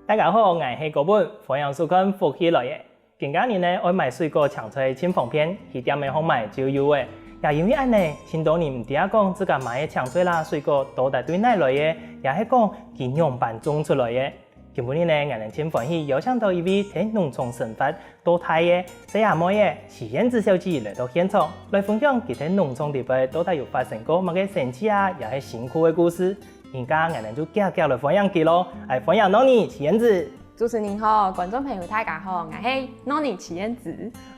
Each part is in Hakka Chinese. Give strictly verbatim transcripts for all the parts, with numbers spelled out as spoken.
大家好，𠊎係高文，歡迎收看《福氣來了》。今下日呢，愛買水果、青菜盡方便，去店仔項買就有了。也因為恁仔，盡多人毋知講自家買个青菜啦、水果到底對哪來个，也係講佢仰般種出來个。今晡日呢，𠊎等盡歡喜邀請到一位在農場生活到大个細阿妹仔徐燕子小姐來到現場，來分享佢在農場裡背到底有發生過麼个神奇啊，也係辛苦个故事。 今下𠊎等就遽遽來歡迎佢囉！來歡迎Noni徐燕子。主持人好，觀眾朋友大家好，𠊎係Noni徐燕子。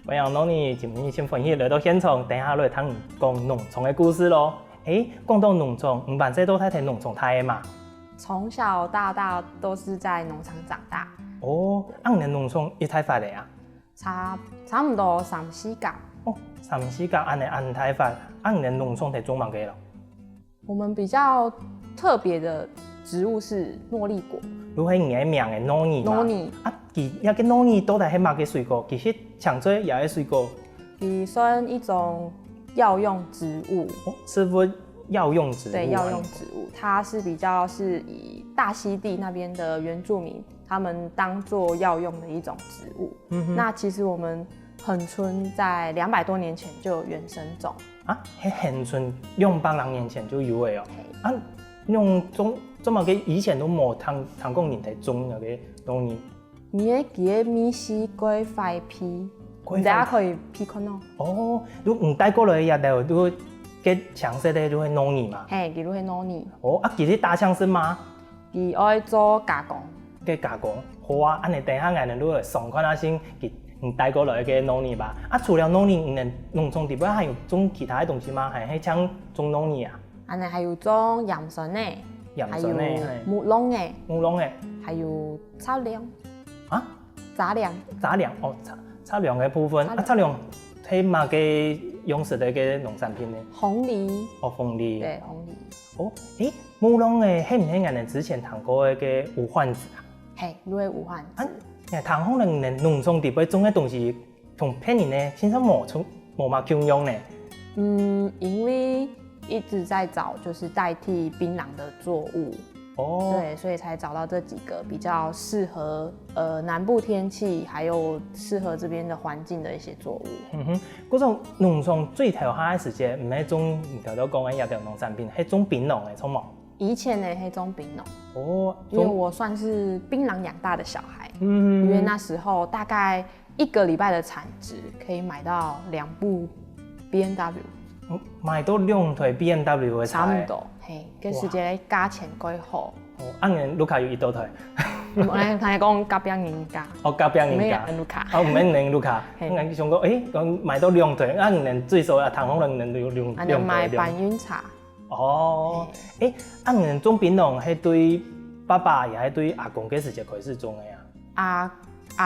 歡迎Noni，今晡日盡歡喜來到現場，等下來聽講農場个故事囉。欸，講到農場，你還細到大在農場大个嘛？從小到大都是在農場長大。哦，恁仔農場有大發仔啊？ 差差毋多三四甲。哦，三四甲恁仔恁大發，恁仔農場在種麼个囉？我們比較特別的植物是諾麗果。就係你个名个Noni嘛。Noni。啊，佢這个Noni到底係麼个水果？佢係青菜也係水果？佢算一種藥用植物。哦，植物藥用植物。對，藥用植物，它是比較是以大溪地那邊的原住民 他們當作藥用的一種植物。嗯哼。那其實我們恆春在兩百多年前就有原生種。啊，係恆春兩百零年前就有个哦。嘿。啊，用種，做麼个以前都無聽，聽講人在種該个東西？因為佢个味緒過壞鼻，過壞，你等下可以鼻看哦。哦，就你帶過來个這兜，就該青色个就係Noni嘛。嘿，佢就係Noni。哦，啊，佢係打青色嗎？ 佢愛做加工。个加工。好啊，恁仔等下𠊎等就來嚐看啊先，佢，你帶過來个Noni吧。啊，除了Noni，你等農場裡背還有種其他个東西嗎？還係淨種Noni啊？恁仔還有種鹽酸仔，鹽酸仔，還有，嘿。木櫳仔，木櫳仔，還有雜糧。啊？雜糧。雜糧，哦，雜，雜糧个部分。雜糧。啊，雜糧係麼个樣式个農產品呢？鳳梨。哦，鳳梨。對，鳳梨。 哦，欸，木櫳仔，係毋係𠊎等之前聽過个烏番子啊？嘿，就係烏番子。啊，𠊎聽講你等農場裡背種个東西，同別人呢，真正無出，無麼共樣呢。嗯，因為一直在找就是代替檳榔的作物。哦。對，所以才找到這幾個比較適合，呃，南部天氣，還有適合這邊的環境的一些作物。嗯哼， 故所農場最頭下个時節，毋係種你頭頭講个這兜農產品，係種檳榔个，著無？以前呢，係種檳榔。哦，因為我算是檳榔養大的小孩，嗯。因為那時候大概一個禮拜的產值可以買到兩部B M W。嗯，買到兩台B M W个車。差不多，嘿，該時節價錢過好。哦，恁仔屋下有幾多台？𠊎同你講，隔壁人家。哦，隔壁人家。毋係𠊎屋下。哦，毋係你屋下。 嘿。𠊎想講，欸，講買到兩台，啊，你等最少啊，聽講你等有兩，恁仔買搬運車。兩台。哦，欸，啊，你等種檳榔係對爸爸也係對阿公个時節開始種个啊？阿，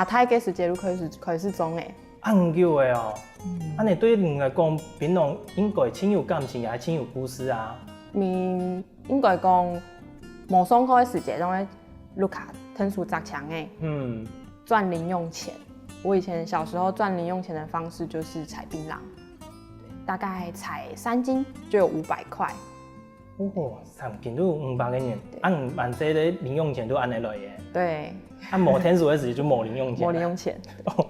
阿太个時節就開始，開始種个。恁久个哦。嗯。恁仔對你來講，檳榔應該盡有感情，也盡有故事啊。你 應該講，無上課个時節，攏會屋下𢯭手摘青仔，嗯。賺零用錢。我以前小時候賺零用錢的方式就是採檳榔，大概採三斤就有五百塊。哦，三斤都有五百个銀，對。啊，你還細个零用錢都恁仔來个。對。啊，無𢯭手个時節就無零用錢啊。無零用錢。哦，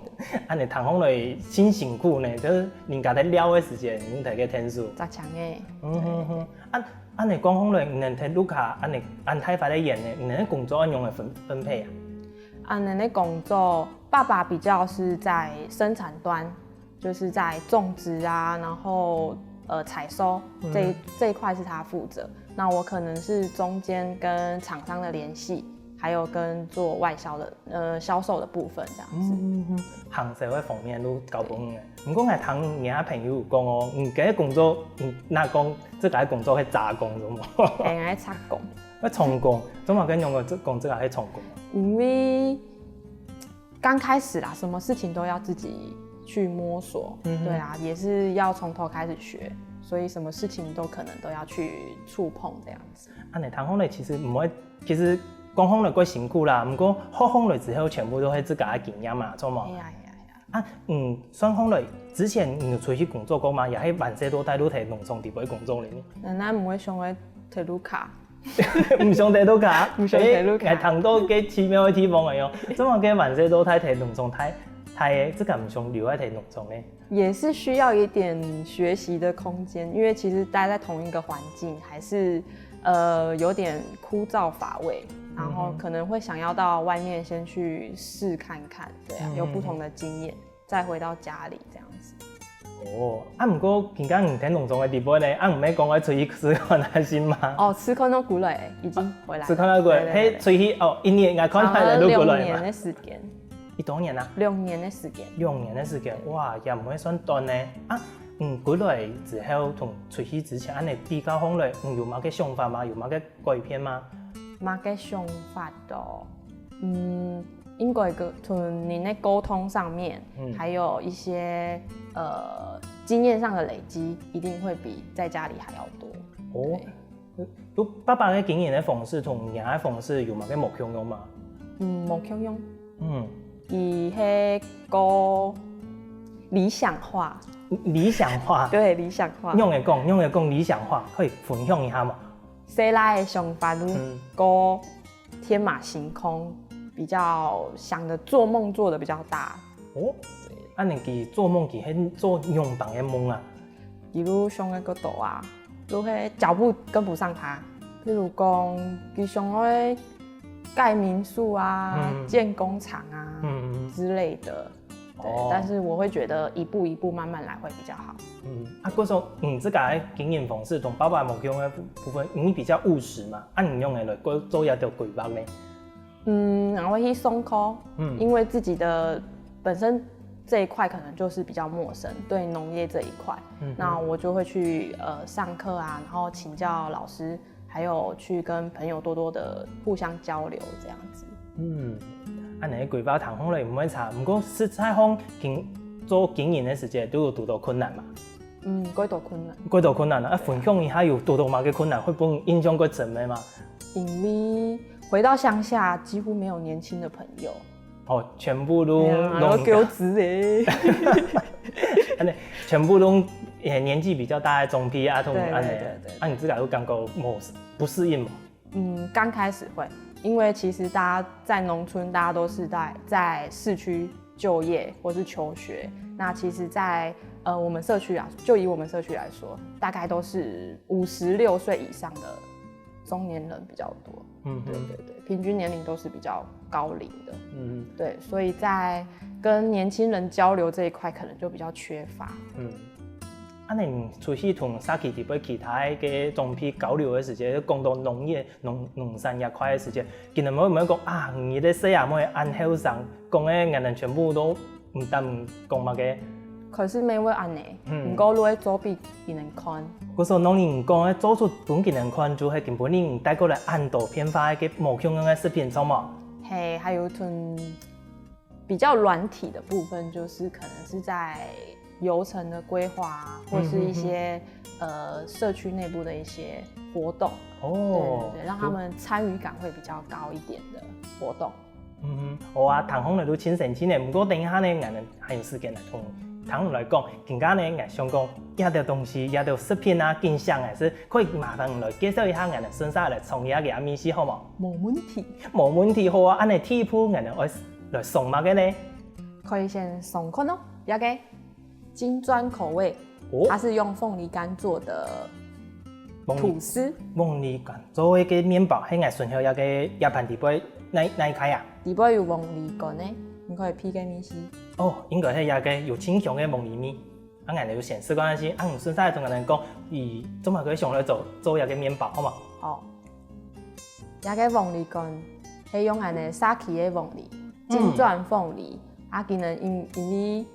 恁仔聽起來真辛苦呢，就係人家在尞个時節，你就在該𢯭手。摘青仔。嗯哼哼。 啊，恁仔講起來，你等在屋下，恁仔恁大塊个園呢，你等个工作愛仰般分，分配啊？恁仔个工作，爸爸比較是在生產端，就是在種植啊，然後，呃，採收這一，嗯。這一塊是他負責。那我可能是中間跟廠商的聯繫，還有跟做外銷的 呃，銷售的部分這樣子。嗯，行銷个方面都交分你。毋過𠊎聽人家朋友講哦，你个工作，你若講這個工作係雜工，著無？欸，𠊎係雜工。愛長工，做麼个仰會講這個係長工啊？因為剛開始啦，什麼事情都要自己去摸索，嗯哼。對啊，也是要從頭開始學，所以什麼事情都可能都要去觸碰這樣子。恁仔聽起來其實毋會 其實講起來較辛苦啦，毋過學起來之後全部都係自家个經驗嘛，著無？係啊，係啊，係啊。啊，嗯，算起來，之前你有出去工作過嗎？也係還細到大都在農場裡背工作咧呢？那，那毋會想愛在屋下，毋想在屋下，毋想在屋下。欸，𠊎聽到个奇妙个地方个喲，做麼个還係都待在農場，待，待个，這个毋想留在農場呢？也是需要一點學習的空間，因為其實待在同一個環境，還是，呃，有點枯燥乏味，然後可能會想要到外面先去試看看，對啊，嗯哼。有不同的經驗，再回到家裡這樣子。哦，啊，毋過今下你在農場个地方呢，啊，毋係講愛出去試看下先嗎？哦，試看都過來，已經回來了。試看都過來，對，對，對。係出去，哦，一年，𠊎看下來都過來嘛。差不多六年的時間。幾多年啊？六年的時間。六年的時間，哇，也毋會算短呢。啊，嗯，過來之後同出去之前，恁呢比較下來，嗯，有麼个想法嗎？有麼个改變嗎？麼个想法哦？嗯，應該个從你的溝通上面，嗯。還有一些，呃，經驗上的累積，一定會比在家裡還要多。哦。對。 就爸爸个經營个方式同你个方式有麼个無共樣嗎？嗯，無共樣。嗯。佢係較理想化。理想化？對，理想化。仰仔講，仰仔講理想化，可以分享一下嗎？細賴个想法就，嗯。較天馬行空，比較想的做夢做得比較大。哦，對。恁呢佢做夢，佢係做仰般个夢啊？ 一路上个角度啊，就係腳步跟不上他。譬如講，佢想愛蓋民宿啊，嗯。建工廠啊，嗯。之類的。對，哦。但是我會覺得一步一步慢慢來會比較好。嗯，啊，故所，嗯，這个經營方式同爸爸無共樣个部分，你比較務實嘛，啊，你仰仔來做這兜規劃呢？ 嗯，然後去上課，嗯。因為自己的本身這一塊可能就是比較陌生，對農業這一塊，嗯哼。那我就會去，呃，上課啊，然後請教老師，還有去跟朋友多多的互相交流這樣子。嗯，恁呢規劃聽下來毋會差，毋過實際上經，做經營个時節都有堵著困難嘛？ 嗯，幾多困難。幾多困難啊？啊，分享一下有堵著麼个困難，會分你印象較深个嗎？因為回到鄉下，幾乎沒有年輕的朋友。哦，全部都，哎呀，攏，都噭仔欸。恁呢，全部都，欸，年紀比較大个長輩啊，同，對，對，恁呢，對，對。啊，你自家有感覺無，不適應嗎？ 嗯，剛開始會，因為其實大家在農村，大家都是在，在市區就業或是求學。那其實在，呃，我們社區啊，就以我們社區來說，大概都是五十六歲以上的中年人比較多。嗯哼。對，對，對，平均年齡都是比較高齡的。嗯哼。對，所以在跟年輕人交流這一塊，可能就比較缺乏。嗯。 恁呢出去同社區裡背其他个長輩交流个時節，講到農業、農，農產這塊个時節，佢等會毋會講啊，你个細阿妹恁後生，講个𠊎等全部都毋知講麼个？可是乜會恁呢，嗯。毋過你愛做分佢等看。故所農人講个做出分佢等看，就係根本你帶過來恁多變化个無共樣个食品，著無？係，還有同 比較軟體的部分，就是可能是在流程的規劃啊，或是一些，嗯哼哼。呃，社區內部的一些活動。哦。對，對，對，讓他們參與感會比較高一點的活動。嗯哼，好啊，聽下來都盡生趣呢。毋過等一下呢，𠊎等還有時間來同聽眾來講，今下呢，𠊎想講，這兜東西，這兜食品啊，景象啊，係可以麻煩你來介紹一下，𠊎等順續來創業个味緒好無？無問題。無問題，好啊。恁呢第一步，𠊎等愛 來上麼个呢？可以先上看哦，這个金磚口味，哦。它是用鳳梨乾做的吐司。鳳梨，鳳梨乾做个麵包，係𠊎順後這个夜盤底背哪，哪一塊啊？底背有鳳梨乾呢，你可以鼻个味緒。哦，應該係這个有清香个鳳梨味。啊，𠊎就先試看下先，啊，你順續同𠊎等講，佢做麼个想來做，做這个麵包，好無？好。 這个鳳梨乾係用𠊎等社區个鳳梨，嗯。金磚鳳梨。啊，今年因，因為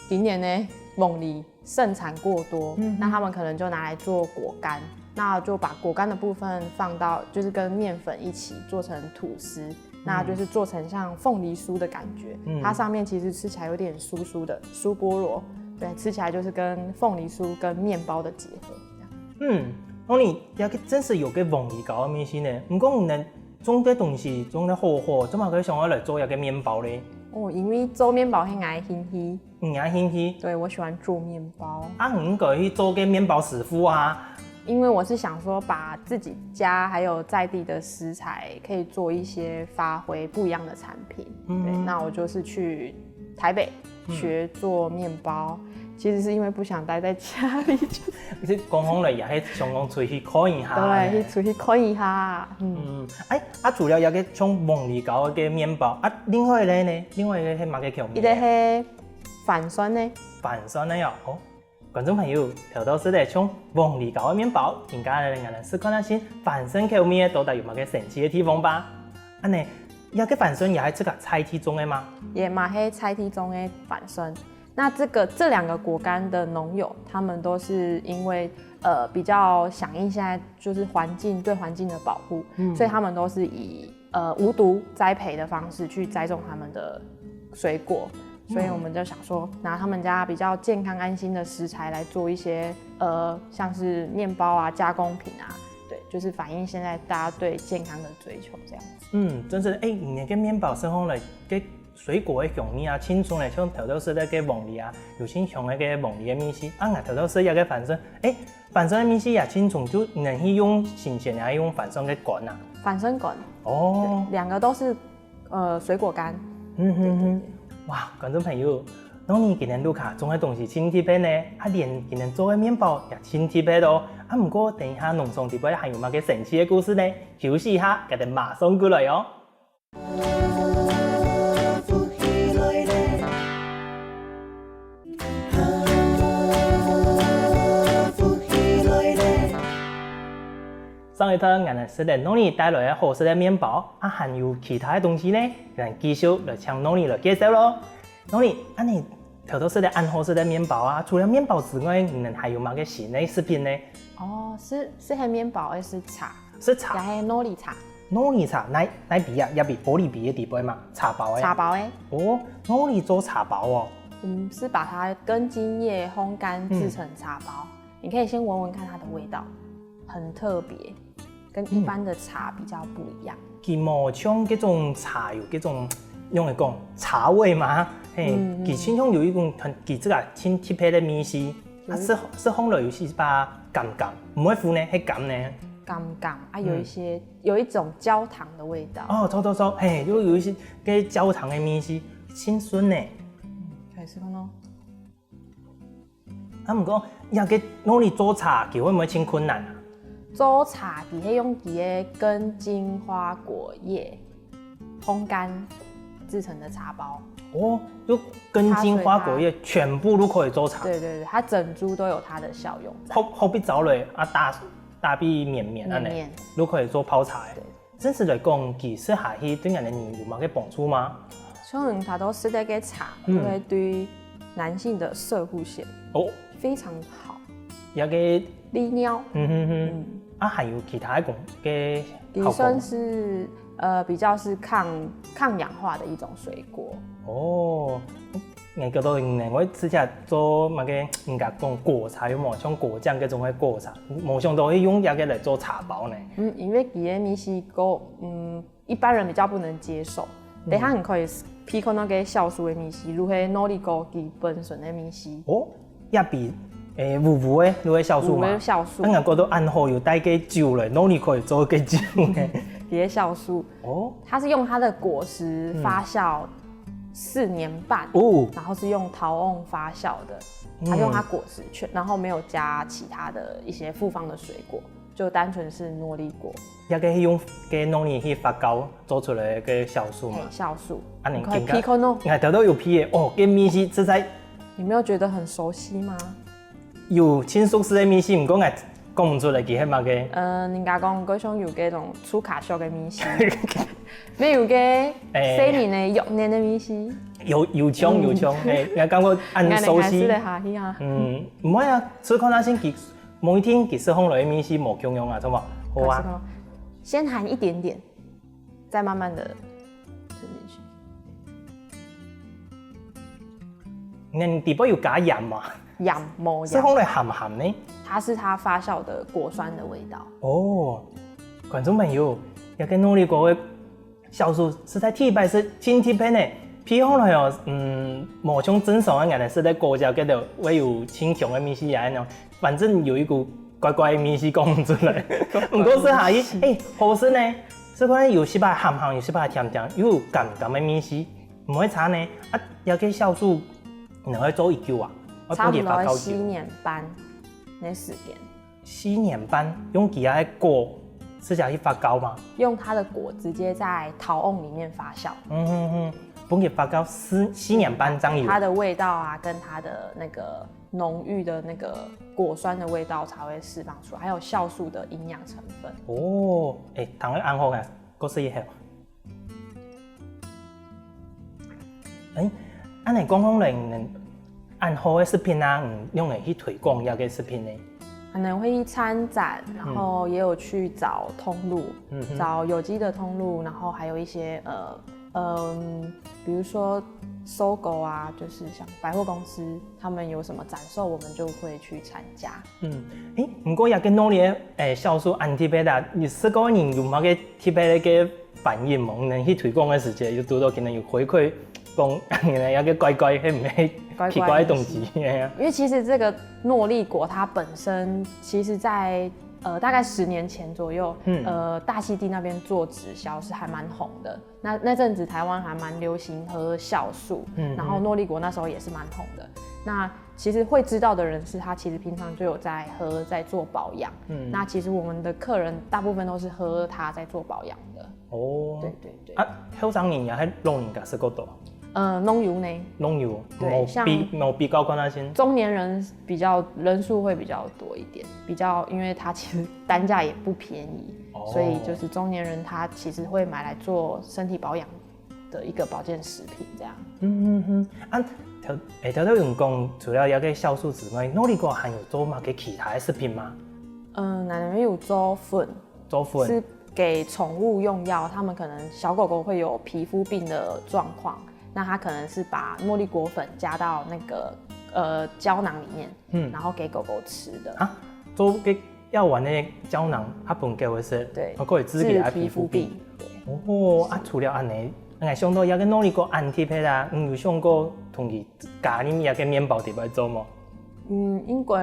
今年个鳳梨盛產過多，嗯哼。那他們可能就拿來做果乾，那就把果乾的部分放到，就是跟麵粉一起做成吐司，嗯。那就是做成像鳳梨酥的感覺。嗯。它上面其實吃起來有點酥酥的，酥菠蘿，對，吃起來就是跟鳳梨酥跟麵包的結合，這樣。嗯，哦，你這个真係有个鳳梨乾个味緒呢。毋過你等 種个東西種得好好，做麼个想愛來做這个麵包呢？哦，因為做麵包係𠊎个興趣。你个興趣？對，我喜歡做麵包。啊，你應該去做个麵包師傅啊！因为我是想说把自己家还有在地的食材可以做一些发挥不一样的产品，嗯，对，那我就是去台北学做面包。其实是因为不想待在家里，就你講講來也係想講出去看一下，對，去出去看一下，嗯。嗯，哎，啊，除了這個像黃梨糕个麵包，啊，另外一個呢？另外一個係麼个口味？一個係番酸个。番酸个哦，哦。 觀眾朋友，頭到食个像黃梨糕个麵包，今下來𠊎等試看下先，番酸口味个到底有麼个神奇个地方吧？恁呢，這個番酸也係自家在地種个嗎？也嘛係在地種个番酸。那這個，這兩個果乾的農友，他們都是因為，呃，比較響應現在就是環境，對環境的保護，嗯。所以他們都是以，呃，無毒栽培的方式去栽種他們的水果。所以我們就想說，拿他們家比較健康安心的食材來做一些，呃，像是麵包啊、加工品啊，對，就是反映現在大家對健康的追求這樣子。嗯，真是，哎，你个麵包食起來，个水果个香味啊，盡重个，像頭頭食个个黃梨啊，有盡香个个黃梨个味緒。啊，𠊎頭頭食个个番酸，哎，番酸个味緒也盡重，就你係用新鮮个，還係用番酸个乾啊？番酸乾。哦。對，兩個都是，呃，水果乾。嗯哼哼。對，對，對。哇，觀眾朋友，農友今日屋下種个東西盡特別呢，啊，連今日做个麵包也盡特別哦。啊，毋過等一下農場裡背還有麼个神奇个故事呢？休息一下，𠊎等馬上過來哦。 上一段𠊎等食了農友帶來个好食个麵包，啊，還有其他个東西呢，𠊎等繼續來請農友來介紹咯。農友，啊，你頭到食了恁好食个麵包啊，除了麵包之外，你等還有麼个新个食品呢？哦，食，食係麵包，係茶。 食茶。也係糯米茶。糯米茶，哪，哪比啊？也比玻璃比个底背嘛，茶包个。茶包个。哦，糯米做茶包哦。嗯，是把它根莖葉烘乾製成茶包。嗯。你可以先聞聞看它的味道，很特別，跟一般的茶比較不一樣。嗯。佢無像這種茶有這種，用來講，茶味嘛，嘿，嗯，嗯。佢身上有一種很，佢自家很特別个味緒，啊，嗯。食，食起來有一把甘甘，毋會苦呢，係甘呢。 甘甘，啊，有一些，嗯。有一種焦糖的味道。哦，著著著，嘿，又有一些个焦糖个味緒，清純呢。嗯，可以試看哦。啊，毋過，這个農友做茶，佢會毋會盡困難啊？做茶，佢係用佢个根莖花果葉 烘乾製成的茶包。哦，就根莖花果葉全部都可以做茶。對對對，它整株都有它的效用在。好，好比走了啊，打，打比綿綿恁呢，綿綿。都可以做泡茶欸。對。真實來講，佢食下去對𠊎等人有麼个幫助嗎？像人家都食這个茶，嗯。因為對男性的攝護腺，哦。非常好。 這个利尿。嗯哼哼。嗯。啊，還有其他个功，个效果嗎？佢算是，呃，比較是抗，抗氧化的一種水果。哦，𠊎覺得你會直接做麼个，人家講果茶有無？像果醬這種个果茶，無想到會用這个來做茶包呢。嗯，因為佢个味緒較，嗯， 一般人比較不能接受。嗯。等下你可以鼻看該个酵素个味緒，就係農友佢本身个味緒。哦，也比，欸，烏烏个，就係酵素嘛。烏烏个酵素。啊，𠊎覺得恁好有帶个酒來，農友可以做个酒呢。佢个酵素。哦。它是用它的果實發酵四年半，嗯。哦。然後是用陶甕發酵的，它是用它果實全，嗯。然後沒有加其他的一些複方的水果。 就單純是農友果。這个係用該農友去發酵做出來个酵素嘛。嘿，酵素。啊，你你可以鼻看哦。𠊎頭到有鼻个，哦，該味緒實在。你沒有覺得很熟悉嗎？有，盡熟悉个味緒，毋過𠊎講毋出來佢係麼个。呃，人家講，好像有該種臭卡燒个味緒。沒有該，欸。細人个幼嫩个味緒。有，有像，有像，嗯。欸，𠊎感覺恁熟悉。𠊎等還係來下去啊。嗯，毋會啊，試看下先，佢 無一定佢食起來个味緒無共樣啊，著無？好啊。可以試看，先含一點點，再慢慢地吞進去。該裡背有加鹽嗎？鹽，無鹽。食起來鹹鹹呢？它是它發酵的果酸的味道。哦，觀眾朋友，這个農友果个 酵素實在忒白色，盡特別呢。鼻起來哦，嗯，無像正常个𠊎等食个果膠，該兜會有清香个味緒啊，恁樣。反正有一股怪怪个味緒講毋出來。毋過食下去，欸，好食呢，食看有時擺鹹鹹，有時擺甜甜，又有鹹鹹个味緒，毋會差呢。啊，這个酵素你愛做幾久啊？愛分佢發酵幾久？差不多四年半个時間。四年半，用佢个果直接去發酵嗎？用它的果直接在陶瓮裡面發酵。嗯哼哼，分佢發酵四，四年半正有。它的味道啊，跟它的那個濃郁的那個果酸的味道才會釋放出來，還有酵素的營養成分。哦，欸，糖會恁好啊，過食一口。欸，恁樣講講來，恁好个食品啊，你仰會去推廣這个食品呢？可能會去參展，然後也有去找通路，嗯哼。找有機的通路，然後還有一些，呃，嗯，比如說搜狗啊，就是像百貨公司，他們有什麼展售，我們就會去參加。嗯，欸，毋過這个農業个，欸，酵素恁特別啊，你食過人有麼个特別个反應無？你去推廣个時節，有堵到可能有回饋，講原來這个怪怪，係毋係奇怪个東西？怪怪的東西。因為其實這個諾麗果它本身，其實在，呃，大概十年前左右，嗯。呃，大溪地那邊做直銷是還蠻紅的。那，那陣子台灣還蠻流行喝酵素，嗯，然後諾麗果那時候也是蠻紅的。那其實會知道的人是他其實平常就有在喝，在做保養。嗯。那其實我們的客人大部分都是喝它在做保養的。哦。對，對，對。啊，後生人也係老人家食較多？呃，攏有呢。攏有，對，像無比，無比較看啊先。中年人比較，人數會比較多一點，比較，因為它其實單價也不便宜，哦。所以就是中年人他其實會買來做身體保養的一個保健食品這樣。嗯，嗯，嗯。啊，頭，欸，頭頭有講，除了這个酵素之外，諾麗果還有做麼个其他个食品嗎？嗯，𠊎等有做粉。做粉。是給寵物用藥，他們可能小狗狗會有皮膚病的狀況，那他可能是把諾麗果粉加到那個，呃，膠囊裡面，嗯。然後給狗狗吃的。啊，做个藥丸个膠囊，佢分狗仔食，對，佢可以治佢个皮膚病。治皮膚病，對。哦，啊，除了恁樣，𠊎想到這个諾麗果恁特別啊，你有想過同佢加入這个麵包底背做無？嗯，應該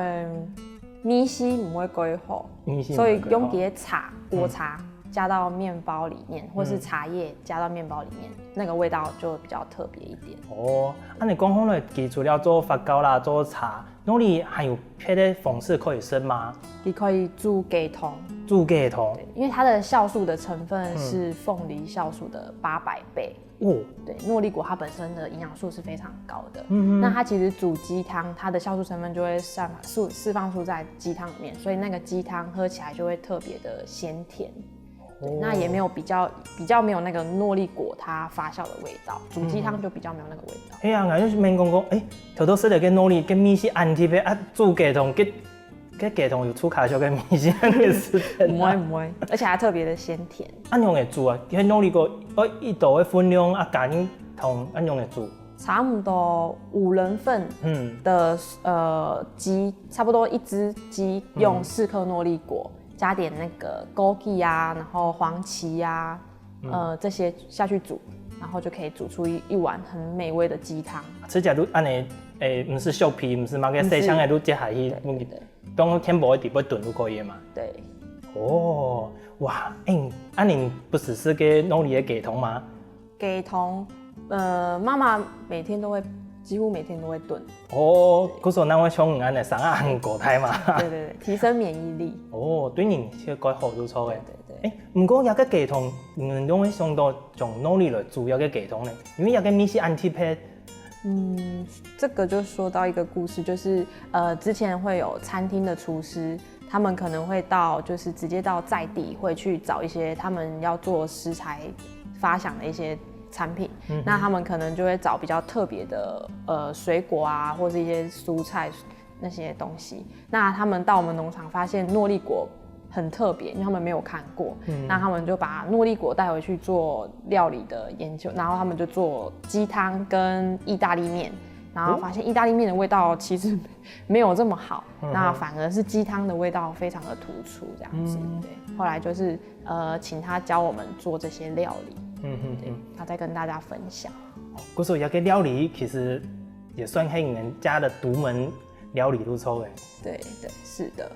味緒毋會改好，味緒毋會改好。所以用佢个茶，嗯。果茶加到麵包裡面，或是茶葉加到麵包裡面，那個味道就會比較特別一點。哦，恁樣講好來，佢除了做發酵啦，做茶， 諾麗還有別个方式可以食嗎？你可以煮雞湯。煮雞湯。對，因為它的酵素的成分是鳳梨酵素的八百倍。哦。對，諾麗果它本身的營養素是非常高的。嗯哼。那它其實煮雞湯，它的酵素成分就會散發出，釋放出在雞湯裡面，所以那個雞湯喝起來就會特別的鮮甜。 對，哦。那也沒有比較，比較沒有那個諾麗果它發酵的味道，煮雞湯就比較沒有那個味道。嗯哼。係啊，𠊎就係問講講，欸，頭頭食个該諾麗，該味緒恁特別啊，煮雞湯，該，該雞湯有出較少个味緒，恁樣个事情啊。毋會，毋會，而且還特別的鮮甜。啊，仰會煮啊？該諾麗果，愛幾多个分量啊，加入湯，啊，仰會煮？差不多五人份，嗯。的，呃，雞，差不多一隻雞用四顆諾麗果，嗯。 加點那個枸杞啊，然後黃芪啊，嗯。呃，這些下去煮，然後就可以煮出一，一碗很美味的雞湯。食起來就恁樣，欸，毋使削皮，毋使麼个，毋使。洗淨个就接下去，對，對，對。當天保个底背燉就可以了嘛。對。哦，哇，欸，啊，你毋係食該諾麗个雞湯嗎？ 雞湯，呃，媽媽每天都會，幾乎每天都會燉。哦，故所正會像你恁樣生啊，很高大嘛。對，對，對，提升免疫力。哦，對人體个好就著个。對，對，對。欸，毋過這个雞湯，你仰會想到用諾麗來煮這个雞湯呢？因為這个味緒恁特別。嗯，這個就說到一個故事，就是，呃，之前會有餐廳的廚師， 他們可能會到，就是直接到在地，會去找一些他們要做食材發想的一些產品。嗯哼。那他們可能就會找比較特別的，呃，水果啊，或是一些蔬菜那些東西。那他們到我們農場發現諾麗果很特別，因為他們沒有看過。嗯。那他們就把諾麗果帶回去做料理的研究，然後他們就做雞湯跟義大利麵，然後發現義大利麵的味道其實沒有這麼好，嗯哼。那反而是雞湯的味道非常的突出，這樣子。嗯。對，後來就是，呃，請他教我們做這些料理。嗯哼，對，嗯。他再跟大家分享。故所這个料理其實也算係你們家的獨門料理就著个。對，對，是的。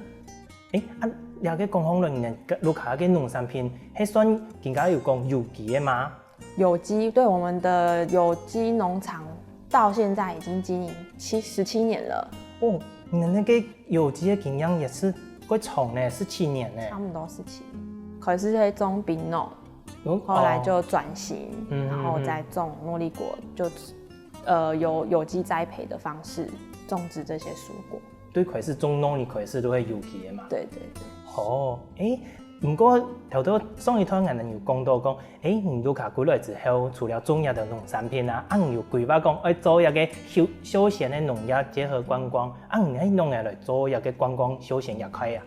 啊，這个講項了，你个屋下个農產品，係算更加有講有機个嗎？有机，对，我们的有机农场到现在已经经营七十七年了。哦，你个那个有机个经验也是够长呢，十七年呢。差不多十七年，可是去种檳榔，哦后来就转型，嗯然后再种诺丽果，就呃有有机栽培的方式种植这些蔬果。对，开始种农，你开始都会有机个嘛。对对对。哦，诶，不过头头上一段俺们有讲到讲，诶，你屋下过来之后，除了种一个农产品啊，啊，你有规划讲，爱做一个休休闲的农业结合观光，啊，你还弄下来做一个观光休闲业块啊？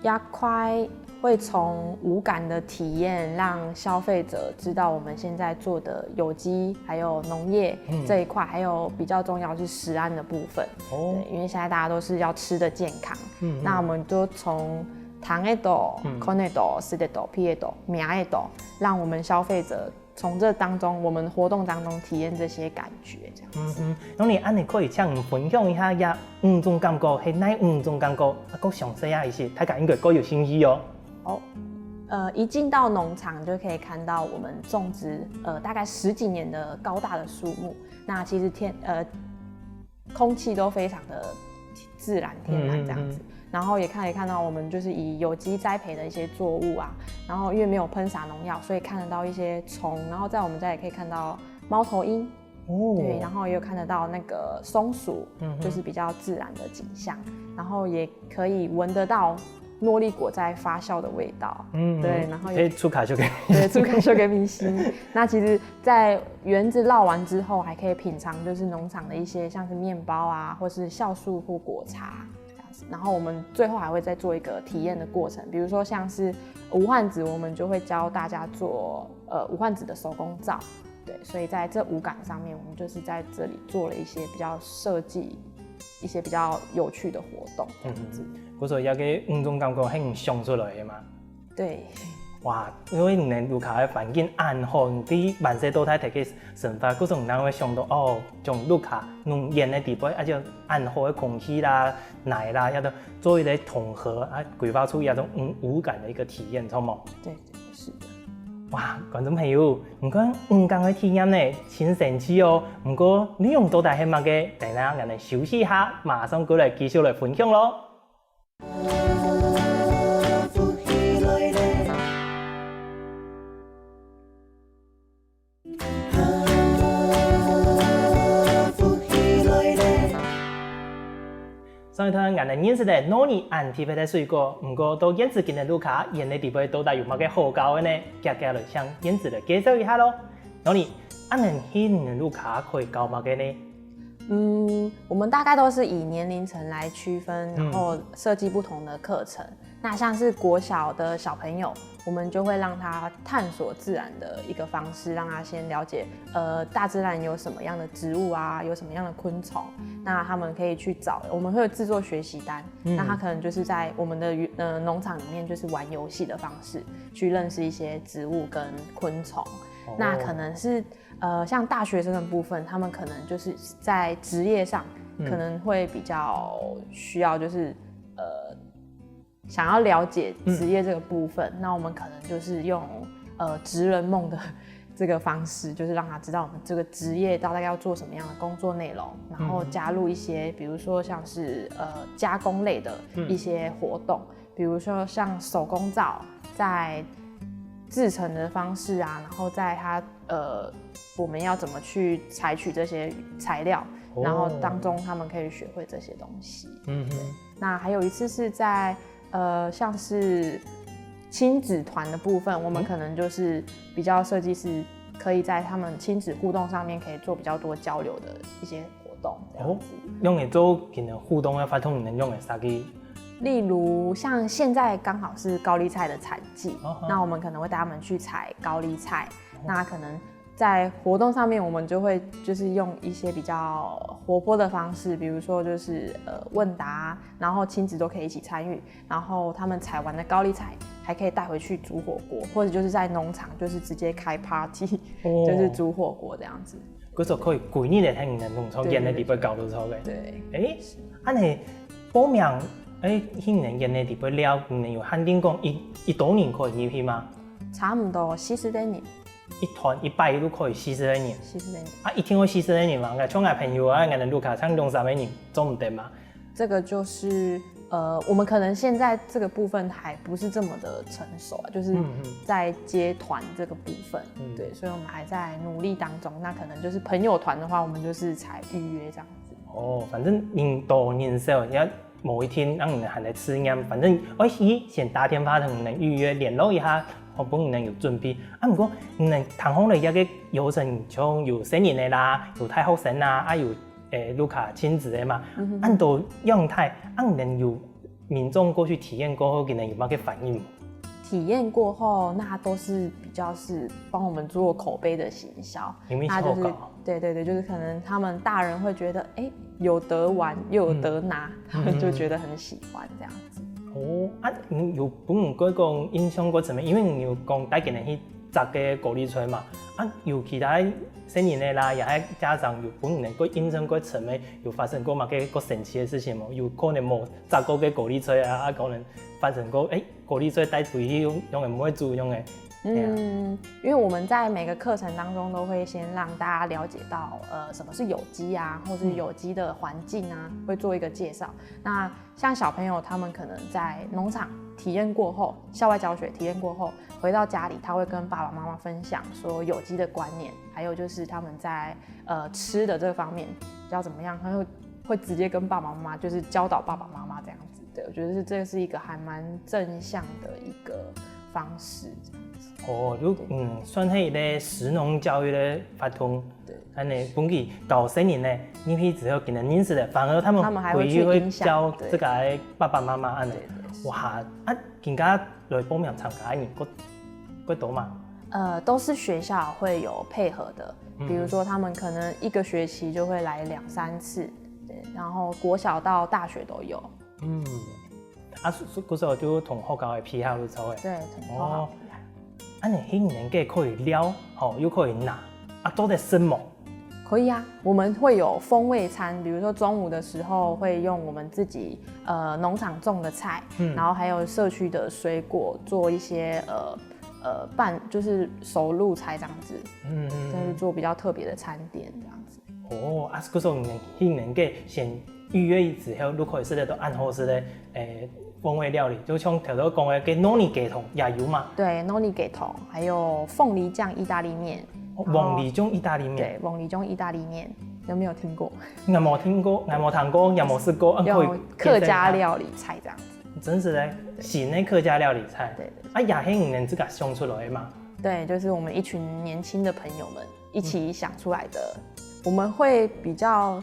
压块会从无感的体验，让消费者知道我们现在做的有机，还有农业这一块，还有比较重要是食安的部分。哦，对，因为现在大家都是要吃的健康，嗯那我们就从糖的多、看的多、食的多、皮的多、苗的多，让我们消费者从这当中，我们活动当中体验这些感觉，这样。嗯哼，那你安尼可以请你分享一下呀，五种感觉，係哪五种感觉，啊，够详细啊一些，大家应该够有兴趣哦。哦，呃，一进到农场就可以看到我们种植呃大概十几年的高大的树木，那其实天呃空气都非常的自然天然这样子，然后也可以看到我们就是以有机栽培的一些作物啊，然后因为没有喷洒农药，所以看得到一些虫，然后在我们家也可以看到猫头鹰，哦，对，然后也有看得到那个松鼠，就是比较自然的景象，然后也可以闻得到诺丽果在发酵的味道。嗯对，然后可以出卡就可以。对，出开就给明星。那其实，在园子绕完之后，还可以品尝就是农场的一些像是面包啊，或是酵素或果茶这样子。然后我们最后还会再做一个体验的过程，比如说像是无患子，我们就会教大家做呃无患子的手工皂。对，所以在这五感上面，我们就是在这里做了一些比较设计、一些比较有趣的活动，这样子。我说要给五种感觉很想出来的嘛。对，哇，因为你们屋下个环境恁好，你对万岁多太太个生活，故所你会想到哦，从屋下农园的地方，而且恁好的空气啦、奶啦，要做一个统合啊，规划出一种五五感的一个体验，好吗？对，是的。哇，观众朋友，你看五感的体验呢，真神奇哦。不过内容到底系么个？等下俺们休息一下，马上过来继续来分享咯。上一段俺们认识个農業恁特別个水果，不过到燕子今日路卡，園个地方到底有么个好搞个呢？遽遽来向燕子来介绍一下咯。農業，恁能去你路卡可以搞么个呢？嗯，我们大概都是以年龄层来区分，然后设计不同的课程。那像是国小的小朋友，我们就会让他探索自然的一个方式，让他先了解呃大自然有什么样的植物啊，有什么样的昆虫，那他们可以去找，我们会有制作学习单，那他可能就是在我们的呃农场里面就是玩游戏的方式去认识一些植物跟昆虫，那可能是。呃，像大学生的部分，他们可能就是在职业上可能会比较需要，就是呃，想要了解职业这个部分，那我们可能就是用呃职人梦的这个方式，就是让他知道我们这个职业大概要做什么样的工作内容，然后加入一些，比如说像是呃加工类的一些活动，比如说像手工皂，在制成的方式啊，然后在它呃我们要怎么去采取这些材料，然后当中他们可以学会这些东西。嗯哼，那还有一次是在呃像是亲子团的部分，我们可能就是比较设计是可以在他们亲子互动上面可以做比较多交流的一些活动。哦，用来做可能互动个活动，能用来啥个？例如像现在刚好是高丽菜的产季，那我们可能会带他们去采高丽菜，那可能在活动上面，我们就会就是用一些比较活泼的方式，比如说就是呃问答，然后亲子都可以一起参与，然后他们采完的高丽菜还可以带回去煮火锅，或者就是在农场就是直接开 party，、就是煮火锅这样子。可是可以归日个听人农场园个地方搞到出个。对，诶，安尼报名哎，去年个呢，底背料，你有限定讲一一多人可以入去吗？差不多四十个人，一團一擺就可以四十个人。四十个人。啊，一定要四十个人嘛？像我朋友啊，可能屋下像兩三个人做毋得嘛。这个就是呃，我们可能现在这个部分还不是这么的成熟啊，就是嗯嗯在接团这个部分，嗯对，所以我们还在努力当中。那可能就是朋友团的话，我们就是采预约这样子。哦，反正人多人少，也無一定，让你们還在試驗。反正我去先打電話同你們預約聯絡一下，好分你們有準備。啊，不過你們談好了這个流程，像有細人个啦，有大學生啊，啊有誒屋下親子个嘛，恁多樣態，啊你們有民眾過去體驗過後，佢等有麼个反應？体验过后，那都是比较是帮我们做口碑的行销，有没有那就是效果？对对对，就是可能他们大人会觉得，哎，有得玩又有得拿，他们就觉得很喜欢这样子。哦，啊，你有分你个講印象个層面，因為你有講帶佢等去摘个高麗菜嘛，啊，有其他細人个啦，也係家長有分你个印象个層面，有發生過麼个个神奇个事情無？有可能無摘過个高麗菜啊，啊，可能發生過，誒，高麗菜帶回去用用个，毋會煮用个。嗯，因为我们在每个课程当中都会先让大家了解到，呃，什么是有机啊，或是有机的环境啊，会做一个介绍。那像小朋友他们可能在农场体验过后，校外教学体验过后，回到家里他会跟爸爸妈妈分享说有机的观念，还有就是他们在呃吃的这个方面要怎么样，他会会直接跟爸爸妈妈就是教导爸爸妈妈这样子。对，我觉得是这是一个还蛮正向的一个方式。哦，就嗯，算係一个食農教育个活動。對，恁呢，本佢教細人呢，入去之後，佢等認識了，反而他們他們還會回去會去影響教對這個爸爸媽媽恁呢對。對。哇，啊，今家來報名參加个人，過過多嘛？呃，都是学校会有配合的，比如说他们可能一个学期就会来两三次，对，然后国小到大学都有。嗯，啊，所所以就同學校个配合就做个。对，很好。哦，啊，你去年个可以料，吼，又可以拿，啊，做得食無？可以啊，我们会有风味餐，比如说中午的时候会用我们自己呃农场种的菜，嗯然后还有社区的水果，做一些呃呃半就是熟露菜这样子，嗯嗯就是做比较特别的餐点这样子。哦，啊，故所你去年个先預約之後，就可以食得到恁好食个，誒，風味料理，就像頭先講个，个糯米雞湯也有嘛。对，糯米雞湯，还有凤梨酱意大利面。哦，鳳梨醬意大利麵，对，凤梨酱意大利面，有没有听过？我無聽過，我無聽過，也無食過，啊，可以用客家料理菜这样子。真是的，新的客家料理菜。对啊，也係你等自家想出來个嘛。对，就是我们一群年轻的朋友们一起想出来的。我们会比较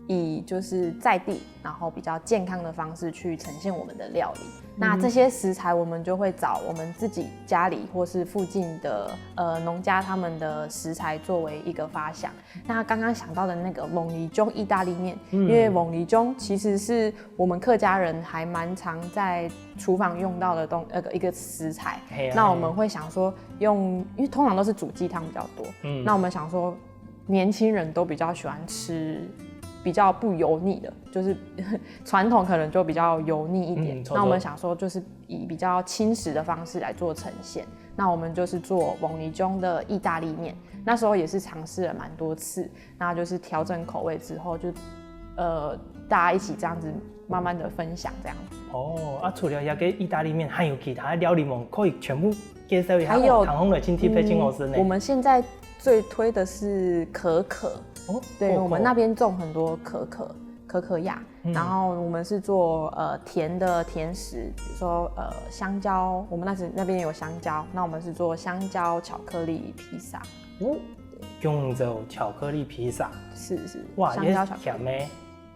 以就是在地，然后比较健康的方式去呈现我们的料理。那这些食材，我们就会找我们自己家里或是附近的呃农家他们的食材作为一个发想。那刚刚想到的那个凤梨酱意大利面，因为凤梨酱其实是我们客家人还蛮常在厨房用到的东那个一个食材。嘿啊那我们会想说用，因为通常都是煮鸡汤比较多，嗯那我们想说年轻人都比较喜欢吃比较不油腻的，就是传统可能就比较油腻一点。嗯，错那我们想说就是以比较轻食的方式来做呈现。那我们就是做凤梨酱的意大利面，那时候也是尝试了蛮多次，那就是调整口味之后就，呃，大家一起这样子慢慢的分享这样子。哦，啊，除了這个意大利麵，還有其他料理無？可以全部介紹一下。還有哦，糖紅來真特別真好食呢。我们现在最推的是可可，哦，对，可可我们那边种很多可可，可可亚。嗯然后我们是做呃甜的甜食，比如说呃香蕉，我们那时那边有香蕉，那我们是做香蕉巧克力披萨，哦，用做巧克力披薩，是是，哇，香蕉巧克力，也係甜个。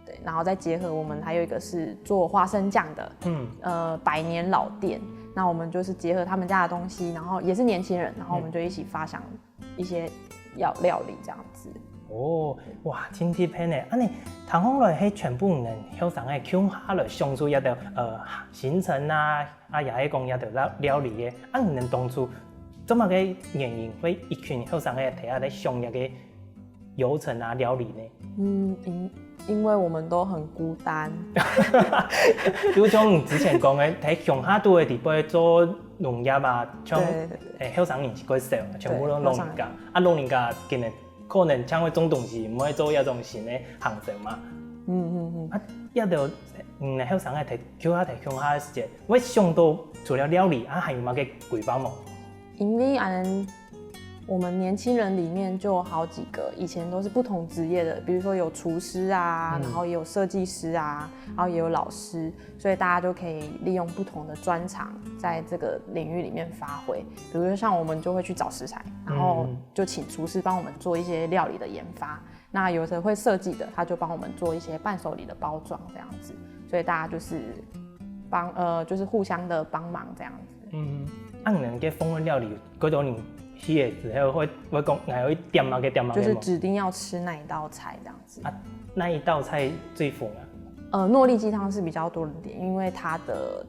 对，然后再结合我们还有一个是做花生酱的，嗯，呃百年老店，那我们就是结合他们家的东西，然后也是年轻人，然后我们就一起发想一些料料理这样子。哦，哇，真特別呢！恁呢，聽起來係全部人後生个共下來想出一道呃行程啊，啊也係講一道料料理个。啊，你等當初做麼个原因會一群後生个大家來想一个流程啊料理呢？嗯，因因為我們都很孤單。就像你之前講个，在鄉下肚个地方做農業啊，像對對誒後生人是較少，全部都老人家。啊，老人家今日可能像會種東西，毋會做這種新个行程嘛。嗯嗯嗯。啊，這兜嗯後生个在就下在鄉下个時節，會想到除了料理，啊還有麼个規劃無？因為俺我們年輕人裡面就有好幾個以前都是不同職業的，比如說有廚師啊，嗯然後也有設計師啊，然後也有老師，所以大家就可以利用不同的專長在這個領域裡面發揮。比如說像我們就會去找食材，然後嗯就請廚師幫我們做一些料理的研發。那有的會設計的，他就幫我們做一些伴手禮的包裝這樣子，所以大家就是幫呃就是互相的幫忙這樣子。嗯，啊你个風味料理，過多你去个時候會會講，還有一點麼个點麼个無？就是指定要吃哪一道菜這樣子。啊，哪一道菜最紅啊？呃，诺麗雞湯是比較多人點，因為它的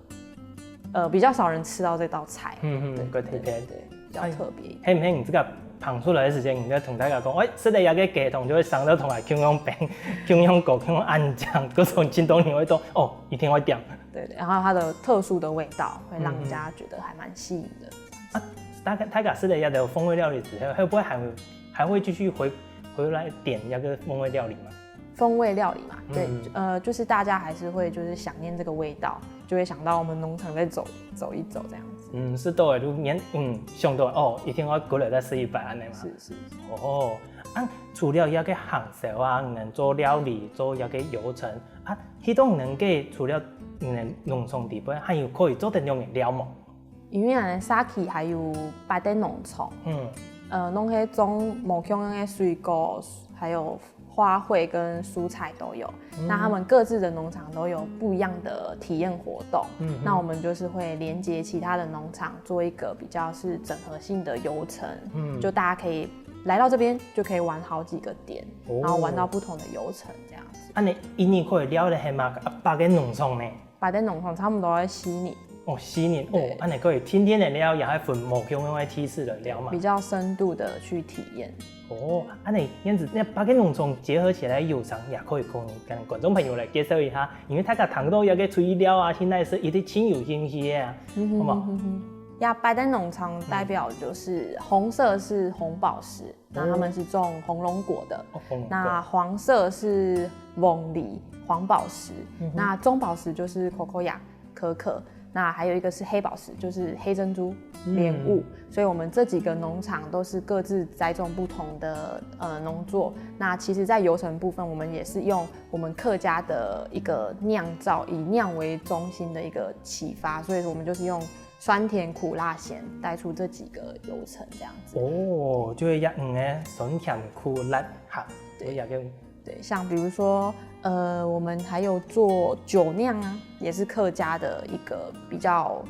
呃比較少人吃到這道菜。嗯嗯，對个特別。對，比較特別一點。嘿毋嘿，你這個捧出來个時間，你就同大家講，喂，食了這個雞湯就會想到同𠊎共樣冰、共樣高、共樣恁靚，該種真多人會講，哦，一定會點。對對，然後它的特殊的味道會讓人家覺得還蠻吸引的。大概大家食了這個風味料理之後，會不會還會還會繼續回回來點這個風味料理嗎？風味料理嘛，對，嗯呃，就是大家還是會就是想念這個味道，就會想到我們農場再走走一走這樣子。嗯，食到个就念，嗯，想到哦，一定愛過來再食一擺恁樣嘛。是是。哦，啊，除了這個行銷啊，你能做料理，做這個遊程啊，去到你个除了你个農場底背，還有可以做得用个料無？因為俺社區還有八個農場，嗯，呃，攏係種無共樣个水果，還有花卉跟蔬菜都有。那他們各自的農場都有不一樣的體驗活動。嗯那我們就是會連接其他的農場，做一個比較是整合性的遊程，嗯就大家可以來到這邊就可以玩好幾個點，哦然後玩到不同的遊程這樣子。啊，你一日可以料理係嘛？啊，八個農場呢？八個農場差不多要四日。哦，四日哦對，恁樣可以天天个料，也還分無共樣个地區个料嘛比。較深度的去體驗。哦，恁樣樣子，該八個農場結合起來，遊程也可以同觀眾朋友來介紹一下，因為大家聽到這個推料啊，現在係一定真有興趣个啊，好無？呀，八個農場代表就是紅色是紅寶石，那他們是種紅龍果的。哦，紅龍果那黃色是鳳梨、黃寶石，那棕寶石就是可可亞、可可，那還有一個是黑寶石，就是黑珍珠、蓮霧。所以我們這幾個農場都是各自栽種不同的呃農作。那其實，在遊程部分，我們也是用我們客家的一個釀造，以釀為中心的一個啟發，所以我們就是用酸甜苦辣鹹帶出這幾個流程這樣子。哦，就係這五個酸甜苦辣哈，對所以這個對，像比如說，呃，我們還有做酒釀啊，也是客家的一個比較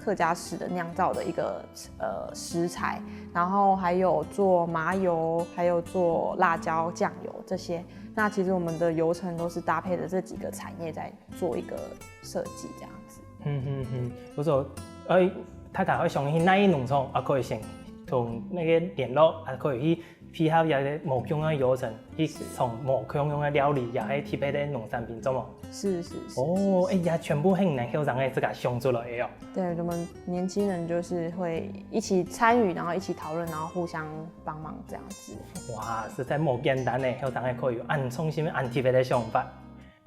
客家式的釀造的一個呃食材，然後還有做麻油，還有做辣椒醬油這些。那其實我們的流程都是搭配著這幾個產業在做一個設計這樣子。嗯嗯嗯，不錯，哎，大家會想去哪一農場啊？可以先同該個聯絡，啊，可以去配合這個無共樣个流程，去嚐無共樣个料理，也係特別个農產品，做無？是是是。哦，哎呀，全部係你後生个自家想出來个哦。對，我們年輕人就是會一起參與，然後一起討論，然後互相幫忙這樣子。哇，實在無簡單呢，後生个可以有恁創新、恁特別个想法。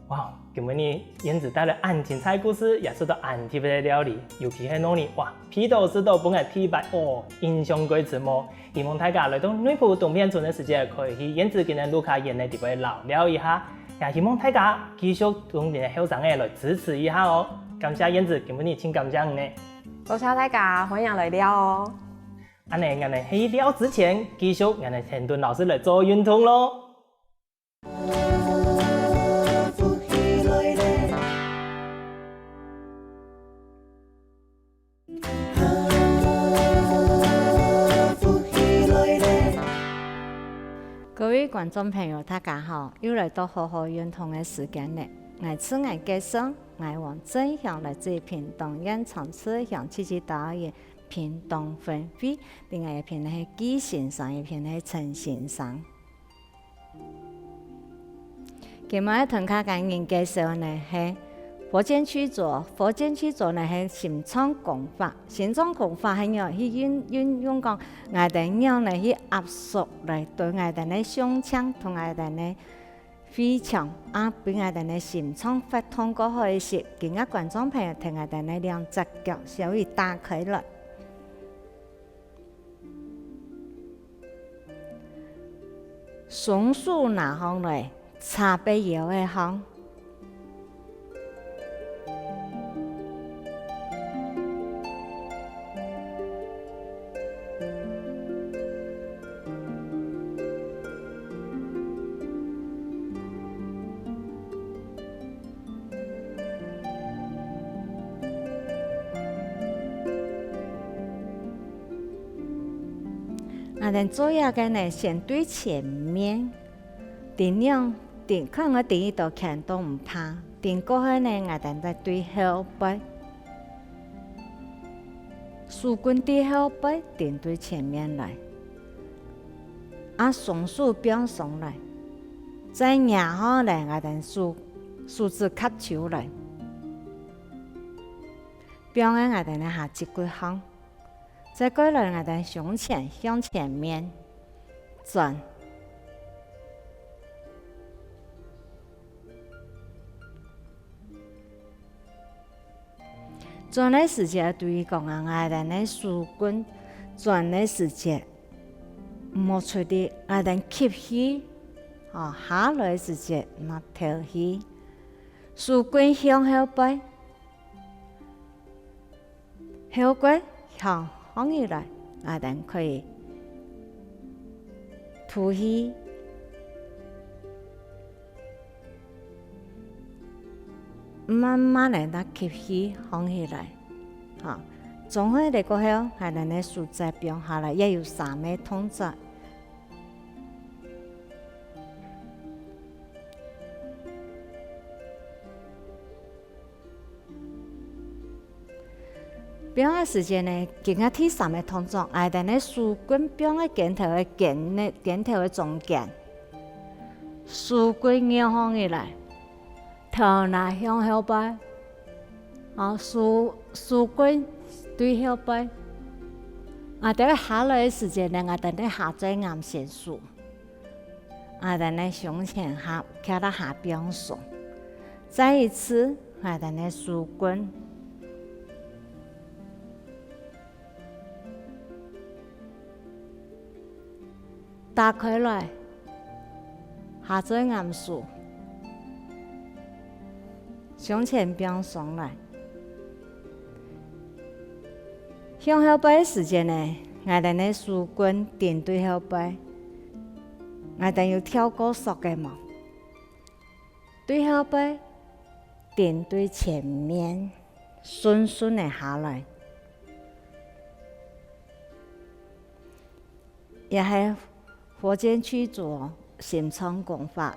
哇，今晡日燕子帶來恁精彩故事，也食到恁特別个料理，尤其係農曆，哇，鼻著食著分𠊎鼻著哦，印象蓋深哦。希望大家來到內埔東片村个時節，可以去燕子今日路卡園个地方遶尞一下，也希望大家繼續同你个後生个來支持一下哦。感謝燕子，今晡日真感謝你呢。多謝大家，歡迎來尞哦。恁呢，𠊎等去尞之前，繼續𠊎等田頓老師來做運動咯。 各位觀眾朋友，大家好！又來到好好運動个時間了。𠊎係𠊎个聲，𠊎往真想來自屏東縣長治鄉七七導演屏東分會，另外一片係紀先生，一片係陳先生。今晡日同大家人介紹呢係火箭曲左，火箭曲左呢係心臟功法。心臟功法係仰去運，運用講，𠊎兜仰呢去壓縮來對𠊎兜个胸腔同𠊎兜个 非常啊，分𠊎兜个心臟活動過好个時，今日觀眾朋友同𠊎兜个兩隻腳稍微打開來。雙手拿䟘來，叉背腰仔項。 𠊎兜做這个呢，先對前面，定仰，定，可能愛定一到圈都毋怕，定過後呢，𠊎兜再對後背。 手根對後背，定對前面來。啊，雙手放鬆來，再擎好來，𠊎兜手，手指合手來，放在𠊎兜个下脊骨項，再過來𠊎兜胸前向前面轉。 轉个時節，注意講啊，𠊎兜个手根轉个時節，毋好出力，𠊎兜吸氣，吼，下來个時節，莫敨氣。手根向後背，後背向䟘起來，𠊎兜可以吐氣。 慢慢仔拿吸氣䟘起來，哈，總係來過後，𠊎兜个手再放下來，也有三个動作。 放个時節呢，今个第三个動作，𠊎兜个手根放个肩頭个肩呢，肩頭个中間，手根仰䟘起來，頭那向後背，啊，手，手根對後背。啊，等下下來个時節呢，𠊎兜个下嘴頷先收。 𠊎兜个胸前下，擎到下放鬆。再一次，𠊎兜个手根。打開來，下嘴頷收，胸前放鬆來。 向後背个時節呢，𠊎兜个手根定對後背，𠊎兜有跳過索个無？對後背，定對前面，順順仔下來。 也係火箭曲左心臟功法。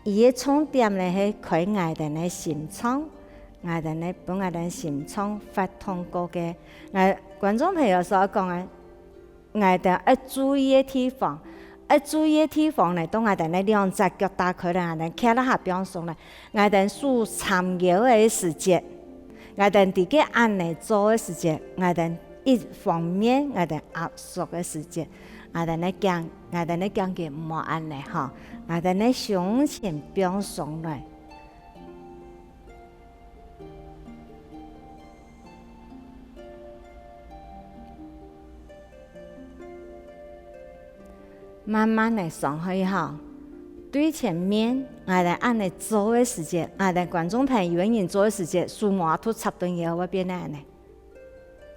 佢个重點呢係開𠊎兜个心臟，𠊎兜个，分𠊎兜心臟發動過个。𠊎，觀眾朋友所講个，𠊎兜愛注意个地方，愛注意个地方呢，當𠊎兜个兩隻腳打開來，𠊎兜擎到下放鬆來，𠊎兜手叉腰个時節，𠊎兜在該恁仔做个時節，𠊎兜 一方面，𠊎兜壓縮个時節，𠊎兜个頸，𠊎兜个頸根毋好恁仔吼，𠊎兜个胸前放鬆來。慢慢仔上去吼，對前面，𠊎兜恁仔做个時節，𠊎兜觀眾朋友有个人做个時節，手無法度插到腰，會變到恁仔。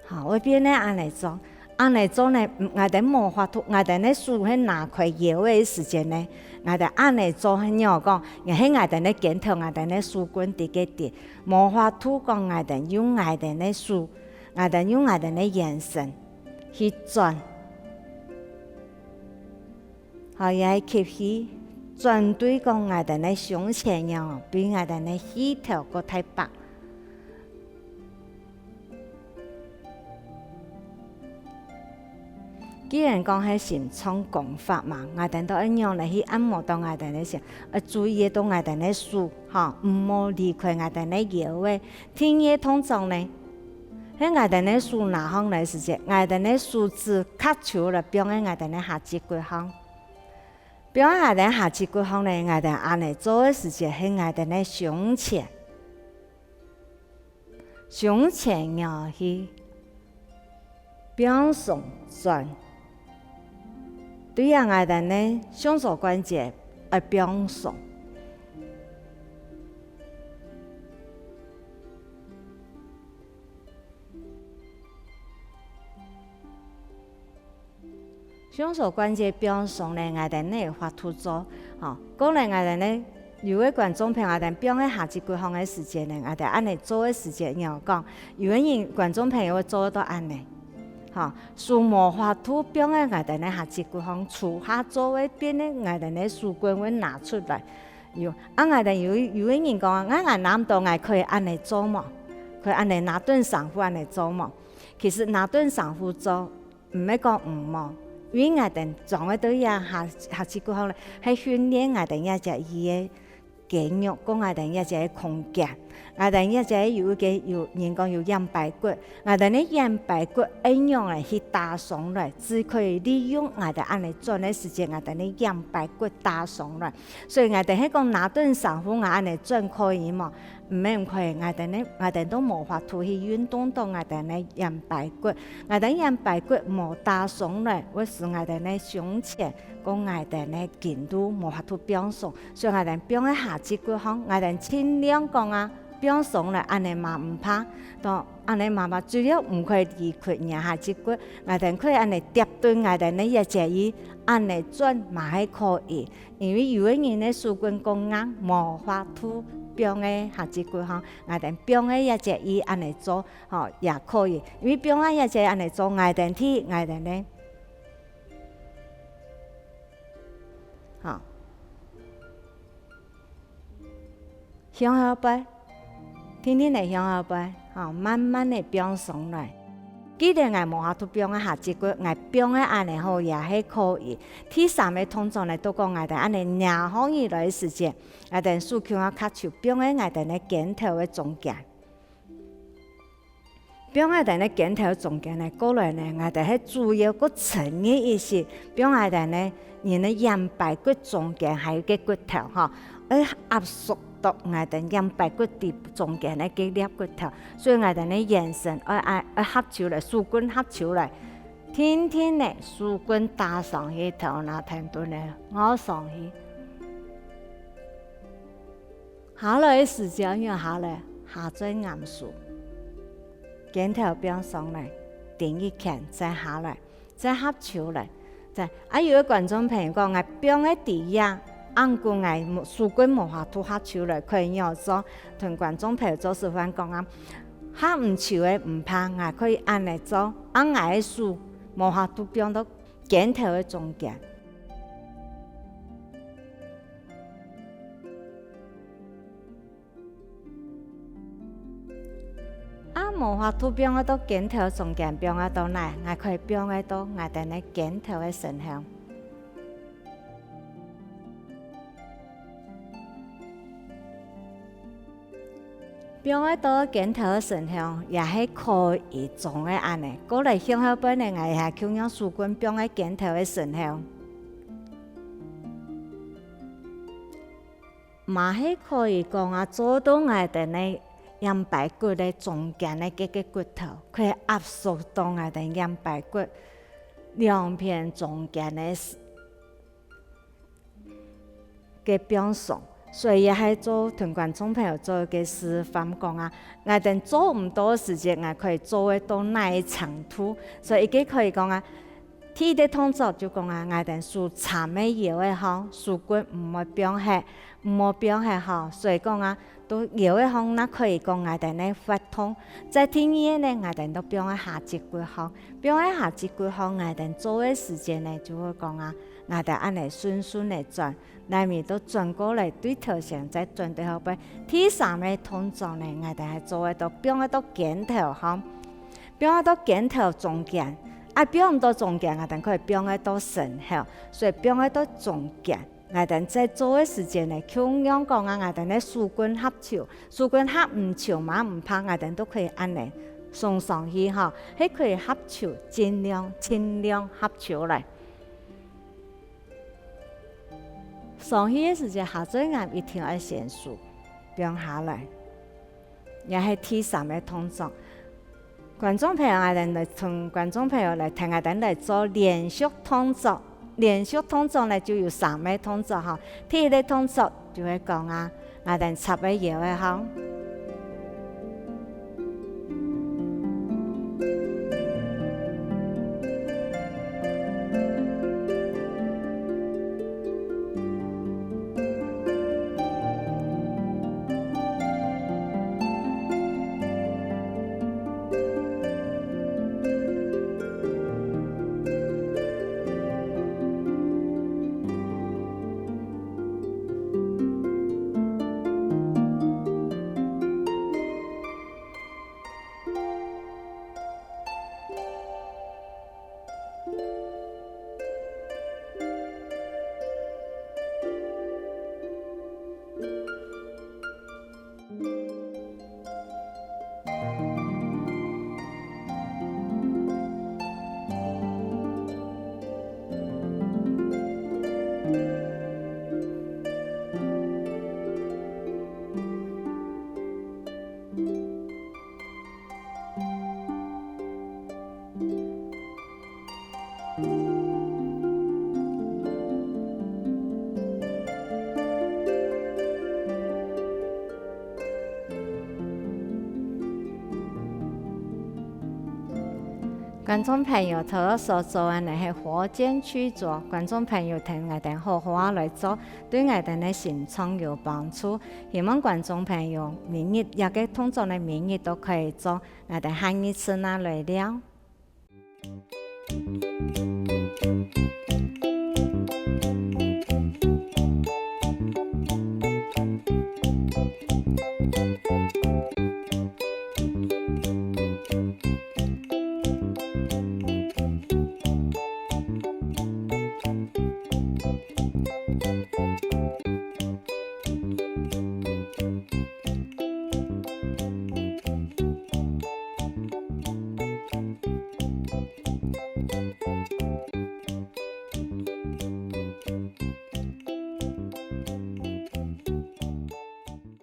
吼，會變到恁仔做。恁仔做呢，𠊎兜無法度，𠊎兜个手係拿開腰个時節呢，𠊎兜恁仔做係仰講，也係𠊎兜个肩頭，𠊎兜个手根在該跌，無法度講𠊎兜用𠊎兜个手，𠊎兜用𠊎兜个眼神去轉。 好，也係吸氣，轉對講𠊎兜个胸前仰，比𠊎兜个氣頭過大把。既然講係心臟功法嘛，𠊎兜都愛仰仔去按摩到𠊎兜个心，愛注意到𠊎兜个手，吼，毋好離開𠊎兜个腰仔。第二動作呢，係𠊎兜个手拿䟘來時節，𠊎兜个手指較手來放在𠊎兜个下肢骨項。放在𠊎兜下肢骨項呢，𠊎兜恁仔做个時節係𠊎兜个胸前。 胸前仰去，放鬆轉。對啊，𠊎兜个胸鎖關節愛放鬆。 胸鎖關節放鬆呢，𠊎兜呢有法度做，吼。過來𠊎兜呢，有个觀眾朋友，𠊎兜放在下肢骨項个時節呢，𠊎兜恁仔做个時節，仰講，有个人觀眾朋友會做到恁仔，吼，手無法度放在𠊎兜个下肢骨項，手下做會變个，𠊎兜个手根會拿出來。有，啊，𠊎兜有，有个人講啊，𠊎，𠊎拿毋到，𠊎可以恁仔做無？可以恁仔拿等上腹恁仔做無？其實拿等上腹做， 毋係講毋好，因為𠊎兜總愛對這下，下肢骨項呢，係訓練𠊎兜這隻个肌肉，過𠊎兜這隻个空間。𠊎兜這隻有一個有人講有腰背骨，𠊎兜个腰背骨愛仰仔去搭上來，只可以利用𠊎兜恁仔轉个時節，𠊎兜个腰背骨搭上來。所以𠊎兜係講拿等上腹𠊎恁仔轉可以無？毋係毋可以，𠊎兜呢，𠊎兜都無法度去運動到𠊎兜个腰背骨。 𠊎兜腰背骨無搭上來，會使𠊎兜个胸前，過𠊎兜个頸肚無法度放鬆，所以𠊎兜放在下肢骨項，𠊎兜盡量講啊，放鬆來，恁仔嘛毋怕，到恁仔嘛嘛，只要毋可以離開若下肢骨，𠊎兜可以恁仔貼等𠊎兜个這隻椅，恁仔轉嘛係可以，因為有个人个手根較硬，無法度放在下肢骨項，𠊎兜放在這隻椅恁仔做， 吼，也可以，因為放下這隻恁仔做，𠊎兜知，𠊎兜呢，吼，向後背，定定仔向後背，吼，慢慢仔放鬆來。既然𠊎無法度放下下肢骨，𠊎放下恁仔好也係可以。第三个動作呢，就講𠊎兜恁仔仰䟘起來个時節，𠊎兜手腳啊較手放在𠊎兜个肩頭个中間。 放𠊎兜个肩頭中間呢，過來呢，𠊎兜係主要過深入一息，放𠊎兜呢，人个腰背骨中間還有個骨頭吼，愛壓縮到𠊎兜腰背骨底中間个該粒骨頭，所以𠊎兜呢圓身愛，愛，愛合手來，手根合手來，定定仔手根搭上去，頭那𢯭等仔臥上去。 下來个時節仰下來，下轉頷手，肩頭放上來，頂一圈，再下來，再合手來，再，啊，有个觀眾朋友講，𠊎放个底下，硬骨𠊎手根無法度合手來，可以仰做？同觀眾朋友做示範講啊，合毋手个毋怕，𠊎可以恁仔做，啊，𠊎个手無法度放到 肩頭个中間。啊，無法度放得到肩頭中間，放得到哪？𠊎可以放得到𠊎兜个肩頭个身項。 放得到肩頭个身項，也係可以總个恁仔。過來向後背呢，𠊎也共樣手根放在肩頭个身項。嘛係可以講啊，做到𠊎兜个腰背骨个中間个這個骨頭，可以壓縮到𠊎兜腰背骨兩片中間个 个放鬆。所以也係做同觀眾朋友做一個示範講啊，𠊎兜做毋到个時節，𠊎可以做得到哪一程度。所以一個可以講啊，第一個動作就講啊，𠊎兜手插个腰仔項，手骨毋會放忒，毋好放忒吼。所以講啊，到腰仔項，那可以講𠊎兜个活動。再第二個呢，𠊎兜都放在下肢骨項，放在下肢骨項，𠊎兜做个時節呢，就會講啊，𠊎兜恁仔順順仔轉， 哪位都轉過來，對頭前再轉對後背。第三個動作呢，𠊎兜還做得到放得到肩頭項，放得到肩頭中間，啊，放毋到中間，𠊎兜可以放个到身後，所以放个到中間。𠊎兜在做个時節呢，共樣講啊，𠊎兜个手跟合揫，手跟合毋揫嘛毋怕，𠊎兜都可以恁呢送上去吼，係可以合揫，盡量盡量合揫來。上去个時節，下嘴頷一定愛先收，放下來。 也係第三个動作。觀眾朋友，𠊎兜來同觀眾朋友來聽，𠊎兜來做連續動作。連續動作呢，就有三个動作吼。第一个動作就係講啊，𠊎兜插个腰仔吼。 觀眾朋友，頭下所做个呢係火箭去抓，觀眾朋友跈𠊎兜好好仔來做，對𠊎兜个心臟有幫助。希望觀眾朋友每日這個動作呢，每日都可以做。𠊎兜下二次那來尞。